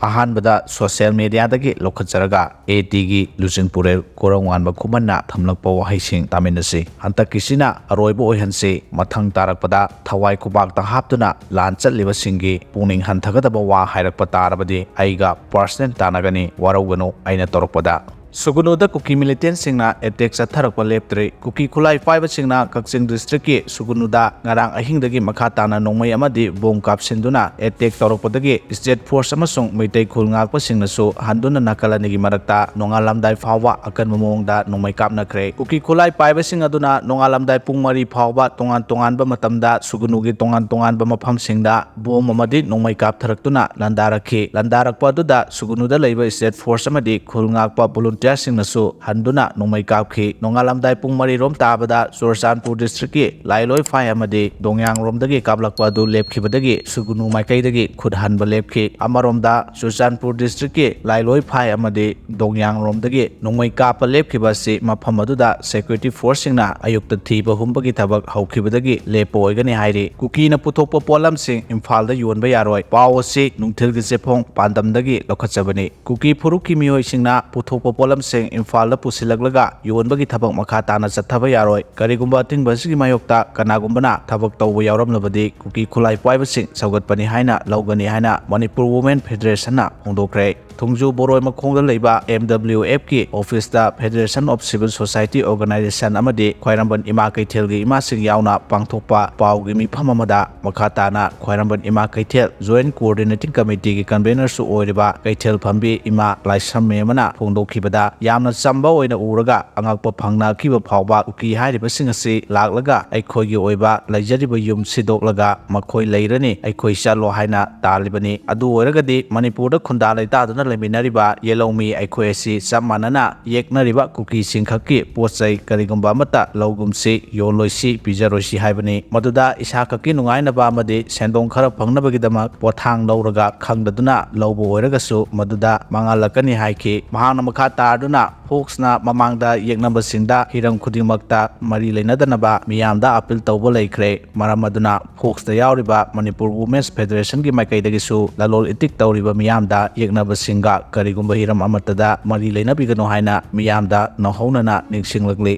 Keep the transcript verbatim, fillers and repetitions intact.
ꯑꯍꯥꯟꯕꯗ ꯁꯣꯁꯤꯌꯦꯜ ꯃꯦꯗꯤꯌꯥꯗꯒꯤ ꯂꯧꯈꯠꯆꯔꯒ ꯑꯦ ꯇꯤꯒꯤ ꯂꯨꯆꯤꯡꯄꯨꯔꯦꯜ ꯀꯣꯔꯧꯉꯥꯟꯕ ꯈꯨꯃꯟꯅ ꯊꯝꯂꯛꯄ ꯋꯥꯍꯩꯁꯤꯡ ꯇꯥꯃꯤꯟꯅꯁꯤ꯫ ꯍꯟꯗꯛꯀꯤꯁꯤꯅ ꯑꯔꯣꯏꯕ ꯑꯣꯏꯍꯟꯁꯤ꯫ ꯃꯊꯪ ꯇꯥꯔꯛꯄꯗ ꯊꯋꯥꯏ ꯈꯨꯕꯥꯛꯇ ꯍꯥꯞꯇꯨꯅ ꯂꯥꯟ ꯆꯠꯂꯤꯕꯁꯤꯡꯒꯤ ꯄꯨꯛꯅꯤꯡ ꯍꯟꯊꯒꯗꯕ ꯋꯥ ꯍꯥꯏꯔꯛꯄ ꯇꯥꯔꯕꯗꯤ ꯑꯩꯒ ꯄꯔꯁꯅꯦꯜ ꯇꯥꯟꯅꯒꯅꯤ, ꯋꯥꯔꯧꯒꯅꯨ ꯑꯩꯅ ꯇꯧꯔꯛꯄꯗ꯫ ꯁꯨꯒꯅꯨꯗ ꯀꯨꯀꯤ ꯃꯤꯂꯤꯇꯦꯟꯁꯤꯡꯅ ꯑꯦꯇꯦꯛ ꯆꯠꯊꯔꯛꯄ ꯂꯦꯞꯇ꯭ꯔꯤ꯫ ꯀꯨꯀꯤ ꯈꯨꯠꯂꯥꯏ ꯄꯥꯏꯕꯁꯤꯡꯅ ꯀꯛꯆꯤꯡ ꯗꯤꯁꯇ꯭ꯔꯤꯛꯀꯤ ꯁꯨꯒꯅꯨꯗ ꯉꯔꯥꯡ ꯑꯍꯤꯡꯗꯒꯤ ꯃꯈꯥ ꯇꯥꯅ ꯅꯣꯡꯃꯩ ꯑꯃꯗꯤ ꯕꯣꯝ ꯀꯥꯞꯁꯤꯟꯗꯨꯅ ꯑꯦꯇꯦꯛ ꯇꯧꯔꯛꯄꯗꯒꯤ ꯁ꯭ꯇꯦꯠ ꯐꯣꯔꯁ ꯑꯃꯁꯨꯡ ꯃꯩꯇꯩ ꯈꯨꯜ ꯉꯥꯛꯄꯁꯤꯡꯅꯁꯨ ꯍꯟꯗꯨꯅ ꯅꯥꯀꯜ ꯑꯅꯤꯒꯤ ꯃꯔꯛꯇ ꯅꯣꯡꯉꯥꯜꯂꯝꯗꯥꯏ ꯐꯥꯎꯕ ꯑꯀꯟꯕ ꯃꯑꯣꯡꯗ ꯅꯣꯡꯃꯩ ꯀꯥꯞꯅꯈ꯭ꯔꯦ꯫ ꯀꯨꯀꯤ ꯈꯨꯠꯂꯥꯏ ꯄꯥꯏꯕꯁꯤꯡ ꯑꯗꯨꯅ ꯅꯣꯡꯉꯥꯜꯂꯝꯗꯥꯏ ꯄꯨꯡ ꯃꯔꯤ ꯐꯥꯎꯕ ꯇꯣꯉꯥꯟ ꯇꯣꯉꯥꯟꯕ ꯃꯇꯝꯗ ꯁꯨꯒꯅꯨꯒꯤ ꯇꯣꯉꯥꯟ ꯇꯣꯉꯥꯟꯕ ꯃꯐꯝꯁꯤꯡꯗ ꯕꯣꯝ ꯑꯃꯗꯤ ꯅꯣꯡꯃꯩ ꯀꯥꯞꯊꯔꯛꯇꯨꯅ ꯂꯥꯟꯗꯥꯔꯛꯈꯤ꯫ ꯂꯥꯟꯗꯥꯔꯛꯄ ꯑꯗꯨꯗ ꯁꯨꯒꯅꯨꯗ ꯂꯩꯕ ꯁ꯭ꯇꯦꯠ ꯐꯣꯔꯁ ꯑꯃꯗꯤ ꯈꯨꯜ ꯉꯥꯛꯄ ꯚꯣꯂꯨꯟꯇꯤꯌꯔꯁꯤꯡꯅꯁꯨ ꯍꯟꯗꯨꯅ ꯅꯣꯡꯃꯩ ꯀꯥꯞꯈꯤ꯫ ꯅꯣꯡꯉꯥꯜꯂꯝꯗꯥꯏ ꯄꯨꯡ ꯃꯔꯤ ꯔꯣꯝ ꯇꯥꯕꯗ ꯆꯨꯔꯆꯥꯟꯄꯨꯔ ꯗꯤꯁꯇ꯭ꯔꯤꯛꯀꯤ ꯂꯥꯏꯂꯣꯏ ꯐꯥꯏ ꯑꯃꯗꯤ ꯗꯣꯡꯌꯥꯡ ꯔꯣꯝꯗꯒꯤ ꯀꯥꯞꯂꯛꯄ ꯑꯗꯨ ꯂꯦꯞꯈꯤꯕꯗꯒꯤ ꯁꯨꯒꯅꯨ ꯃꯥꯏꯀꯩꯗꯒꯤ ꯈꯨꯠ ꯍꯟꯕ ꯂꯦꯞꯈꯤ꯫ ꯑꯃꯔꯣꯝꯗ ꯆꯨꯔꯆꯥꯟꯄꯨꯔ ꯗꯤꯁꯇ꯭ꯔꯤꯛꯀꯤ ꯂꯥꯏꯂꯣꯏ ꯐꯥꯏ ꯑꯃꯗꯤ ꯗꯣꯡꯌꯥꯡ ꯔꯣꯝꯗꯒꯤ ꯅꯣꯡꯃꯩ ꯀꯥꯞꯄ ꯂꯦꯞꯈꯤꯕ ꯑꯁꯤ ꯃꯐꯝ ꯑꯗꯨꯗ ꯁꯦꯀ꯭ꯌꯨꯔꯤꯇꯤ ꯐꯣꯔꯁꯁꯤꯡꯅ ꯑꯌꯨꯛꯇ ꯊꯤꯕ ꯍꯨꯝꯕꯒꯤ ꯊꯕꯛ ꯍꯧꯈꯤꯕꯗꯒꯤ ꯂꯦꯞꯄ ꯑꯣꯏꯒꯅꯤ ꯍꯥꯏꯔꯤ꯫ ꯀꯨꯀꯤꯅ ꯄꯨꯊꯣꯛꯄ ꯄꯣꯠꯂꯝꯁꯤꯡ ꯏꯝꯐꯥꯜꯗ ꯌꯣꯟꯕ ꯌꯥꯔꯣꯏ꯫ ꯄꯥꯎ ꯑꯁꯤ ꯅꯨꯡꯊꯤꯜꯒꯤ ꯆꯦꯐꯣꯡ ꯄꯥꯟꯗꯝꯗꯒꯤ ꯂꯧꯈꯠꯆꯕꯅꯤ꯫ ꯀꯨꯀꯤ ꯐꯨꯔꯨꯞꯀꯤ ꯃꯤꯑꯣꯏꯁꯤꯡꯅ ꯄꯨꯊꯣꯛꯄ ꯄꯣꯠꯂꯝꯁꯤꯡ ꯏꯝꯐꯥꯜꯗ ꯄꯨꯁꯤꯜꯂꯛꯂꯒ ꯌꯣꯟꯕꯒꯤ ꯊꯕꯛ ꯃꯈꯥ ꯇꯥꯅ ꯆꯠꯊꯕ ꯌꯥꯔꯣꯏ꯫ ꯀꯔꯤꯒꯨꯝꯕ ꯑꯊꯤꯡꯕ ꯑꯁꯤꯒꯤ ꯃꯥꯌꯣꯛꯇ ꯀꯅꯥꯒꯨꯝꯕꯅ ꯊꯕꯛ ꯇꯧꯕ ꯌꯥꯎꯔꯝꯂꯕꯗꯤ ꯀꯨꯀꯤ ꯈꯨꯠꯂꯥꯏ ꯄꯥꯏꯕꯁꯤꯡ ꯁꯧꯒꯠꯄꯅꯤ ꯍꯥꯏꯅ ꯂꯧꯒꯅꯤ ꯍꯥꯏꯅ ꯃꯅꯤꯄꯨꯔ ꯋꯨꯃꯦꯟ ꯐꯦꯗꯔꯦꯁꯟꯅ ꯐꯣꯡꯗꯣꯛꯈ꯭ꯔꯦ꯫ ꯊꯣꯡꯖꯨ ꯕꯣꯔꯣꯏ ꯃꯈꯣꯡꯗ ꯂꯩꯕ ꯑꯦꯝ ꯗꯕ꯭ꯂꯤꯎ ꯑꯦꯐꯀꯤ ꯑꯣꯐꯤꯁꯇ federation of civil society organisation ꯑꯃꯗꯤ ꯈ꯭ꯋꯥꯏꯔꯝꯕꯟ ꯏꯃꯥ ꯀꯩꯊꯦꯜꯒꯤ ꯏꯃꯥꯁꯤꯡ ꯌꯥꯎꯅ ꯄꯥꯡꯊꯣꯛꯄ ꯄꯥꯎꯒꯤ ꯃꯤꯐꯝ ꯑꯃꯗ ꯃꯈꯥ ꯇꯥꯅ ꯈ꯭ꯋꯥꯏꯔꯝꯕꯟ ꯏꯃꯥ ꯀꯩꯊꯦꯜ ꯖꯣꯏꯟꯠ ꯀꯣꯑꯣꯔꯗꯤꯅꯦꯇꯤꯡ ꯀꯃꯤꯇꯤꯒꯤ ꯀꯟꯚꯦꯅꯔꯁꯨ ꯑꯣꯏꯔꯤꯕ ꯀꯩꯊꯦꯜ ꯐꯝꯕꯤ ꯏꯃꯥ ꯂꯥꯏꯁ꯭ꯔꯝ ꯃꯦꯝ ꯑꯃꯅ ꯐꯣꯡꯗꯣꯛꯈꯤꯕꯗ, ꯌꯥꯝꯅ ꯆꯝꯕ ꯑꯣꯏꯅ ꯎꯔꯒ ꯑꯉꯛꯄ ꯐꯪꯅꯈꯤꯕ ꯐꯥꯎꯕ ꯀꯨꯀꯤ ꯍꯥꯏꯔꯤꯕꯁꯤꯡ ꯑꯁꯤ ꯂꯥꯛꯂꯒ ꯑꯩꯈꯣꯏꯒꯤ ꯑꯣꯏꯕ ꯂꯩꯖꯔꯤꯕ ꯌꯨꯝ ꯁꯤꯗꯣꯛꯂꯒ ꯃꯈꯣꯏ ꯂꯩꯔꯅꯤ, ꯑꯩꯈꯣꯏ ꯆꯠꯂꯣ ꯍꯥꯏꯅ ꯇꯥꯜꯂꯤꯕꯅꯤ꯫ ꯑꯗꯨ ꯑꯣꯏꯔꯒꯗꯤ ꯃꯅꯤꯄꯨꯔꯗ ꯈꯨꯟꯗꯥ ꯂꯩꯇꯥꯗꯨꯅ ꯂꯩꯃꯤꯟꯅꯔꯤꯕ ꯌꯦꯜꯍꯧꯃꯤ ꯑꯩꯈꯣꯏ ꯑꯁꯤ ꯆꯞ ꯃꯥꯟꯅꯅ ꯌꯦꯛꯅꯔꯤꯕ ꯀꯨꯀꯤꯁꯤꯡ ꯈꯛꯀꯤ ꯄꯣꯠ ꯆꯩ ꯀꯔꯤꯒꯨꯝꯕ ꯑꯃꯠꯇ ꯂꯧꯒꯨꯝꯁꯤ, ꯌꯣꯜꯂꯣꯏꯁꯤ, ꯄꯤꯖꯔꯣꯏꯁꯤ ꯍꯥꯏꯕꯅꯤ꯫ ꯃꯗꯨꯗ ꯏꯁꯥ ꯈꯛꯀꯤ ꯅꯨꯡꯉꯥꯏꯅꯕ ꯑꯃꯗꯤ ꯁꯦꯟꯗꯣꯡ ꯈꯔ ꯐꯪꯅꯕꯒꯤꯗꯃꯛ ꯄꯣꯠꯊꯥꯡ ꯂꯧꯔꯒ ꯈꯪꯗꯗꯨꯅ ꯂꯧꯕ ꯑꯣꯏꯔꯒꯁꯨ ꯃꯗꯨꯗ ꯃꯥꯡꯍꯜꯂꯛꯀꯅꯤ ꯍꯥꯏꯈꯤ꯫ ꯃꯍꯥꯛꯅ ꯃꯈꯥ ꯇꯥꯗꯨꯅ ꯐꯣꯛꯁꯅ ꯃꯃꯥꯡꯗ ꯌꯦꯛꯅꯕꯁꯤꯡꯗ ꯍꯤꯔꯝ ꯈꯨꯗꯤꯡꯃꯛꯇ ꯃꯔꯤ ꯂꯩꯅꯗꯅꯕ ꯃꯤꯌꯥꯝꯗ ꯑꯄꯤꯜ ꯇꯧꯕ ꯂꯩꯈ꯭ꯔꯦ꯫ ꯃꯔꯝ ꯑꯗꯨꯅ ꯐꯣꯛꯁꯇ ꯌꯥꯎꯔꯤꯕ ꯃꯅꯤꯄꯨꯔ ꯋꯨꯃꯦꯟꯁ ꯐꯦꯗꯔꯦꯁꯟꯒꯤ ꯃꯥꯏꯀꯩꯗꯒꯤꯁꯨ ꯂꯂꯣꯜ ꯏꯇꯤꯛ ꯇꯧꯔꯤꯕ ꯃꯤꯌꯥꯝꯗ ꯌꯦꯛꯅꯕꯁꯤꯡꯒ ꯀꯔꯤꯒꯨꯝꯕ ꯍꯤꯔꯝ ꯑꯃꯠꯇꯗ ꯃꯔꯤ ꯂꯩꯅꯕꯤꯒꯅꯨ ꯍꯥꯏꯅ ꯃꯤꯌꯥꯝꯗ ꯅꯧꯍꯧꯅꯅ ꯅꯤꯡꯁꯤꯡꯂꯛꯂꯤ꯫